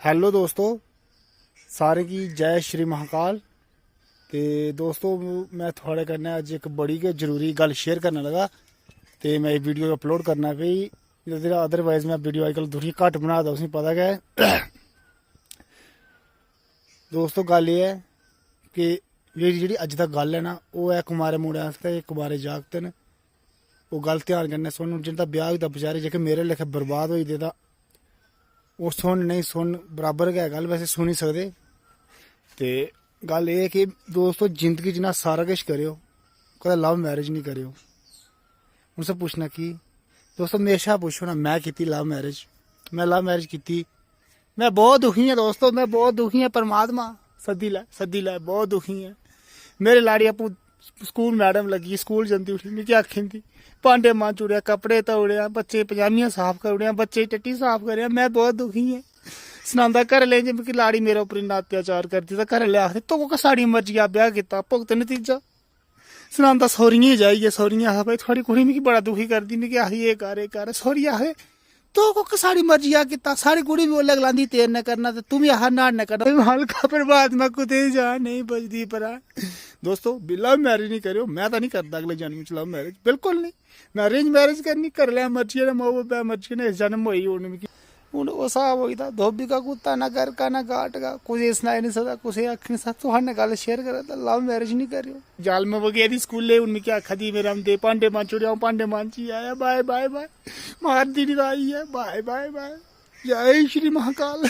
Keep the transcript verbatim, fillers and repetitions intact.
Hello दोस्तो, सारें गी जय श्री महाकाल। ते दोस्तो, मैं थुआढ़े कन्नै अज्ज इक बड़ी गै जरूरी गल्ल शेयर करने लगा। ते मैं एह् वीडियो अपलोड करना पेई, अदरवाइज मैं वीडियो अज्जकल थोह्ड़ी घट्ट बना दा, तुसेंगी पता गै ऐ। दोस्तो, गल्ल एह् ऐ कि जेह्ड़ी जेह्ड़ी अज्ज तक गल्ल ऐ ना, ओह् ऐ कुमारे मुड़े आस्तै, कुमारे जागत न। ओह् गल्ल ध्यान कन्नै सुन, जिंदा ब्याह होई दा बेचारे, जेह्के मेरे लेखा बर्बाद होई दे, तां ओह् सुन नेईं सुन, बराबर गै गल्ल, वैसे सुनी सकदे। ते गल्ल एह् ऐ कि दोस्तो, जिंदगी च ना सारा किश करेओ, कदें लव मैरिज निं करेओ। उनसे पुच्छना की? दोस्तो, मेरे शा पुच्छो ना, मैं कीती लव मैरिज, मैं लव मैरिज कीती। मैं बहुत दुखी आं दोस्तो, मैं बहुत दुखी आं। परमात्मा, सद्दी लै, सद्दी लै, बहुत दुखी आं। मेरी लाड़ी आपूं स्कूल मैडम लग्गी, स्कूल जंदी उठी, मिगी आखी जंदी, "भांडे मांजी ओड़ेआ, कपड़े धोई ओड़ेआ, बच्चे पजामियां साफ करी ओड़ेआ, बच्चे टट्टी साफ करेआ।" मैं बहुत दुखी आं। सनांदा घरै आह्लें जे मिगी लाड़ी मेरे उप्पर इन्ना अत्याचार करदी, तां घरै आह्ले आखदे, "तूं कोह्का साढ़ी मर्जी दा ब्याह कीता, भुगत नतीजा।" सनांदा सौरियें जाइयै, सौरियें आखदा, "भाई, थुआढ़ी कुड़ी मिगी बड़ा दुखी करदी, मिगी आखदी, 'एह् कर, एह् कर।'" सौरिये आखदे, "तूं कोह्का साढ़ी मर्जी दा कीता? साढ़ी कुड़ी बी ओल्लै गलांदी, 'तेरे नै करना,' ते तूं बी आखा, 'न्हाड़े नै करना।'" हल्का परमात्मा कुतै जा नेईं बजदी परा। दोस्तो, लव मैरिज निं करेओ, मैं तां निं करदा अगले जन्म च लव मैरिज, बिल्कुल निं। मैं अरेंज मैरिज करनी, घरै आह्लें मर्जी कन्नै, माऊ बब्बै मर्जी कन्नै इस जन्म होई हून मिगी। हून ओह् स्हाब होई दा, धोबी का कुत्ता, ना घर का, ना घाट का, कुसै गी सनाई निं सकदा, कुसै गी आखी निं सकदा। तुहां ने गल्ल शेयर करा दा, लव मैरिज निं करेओ। जालम बगैरी स्कूलै हून मिगी आखा दी, "मेरे औंदे भांडे मांजी ओड़ेआ, अ'ऊं भांडे मांजी आया, बाय, बाय, बाय।" मारदी निं तां आई ऐ, बाय, बाय, बाय। जय श्री महाकाल।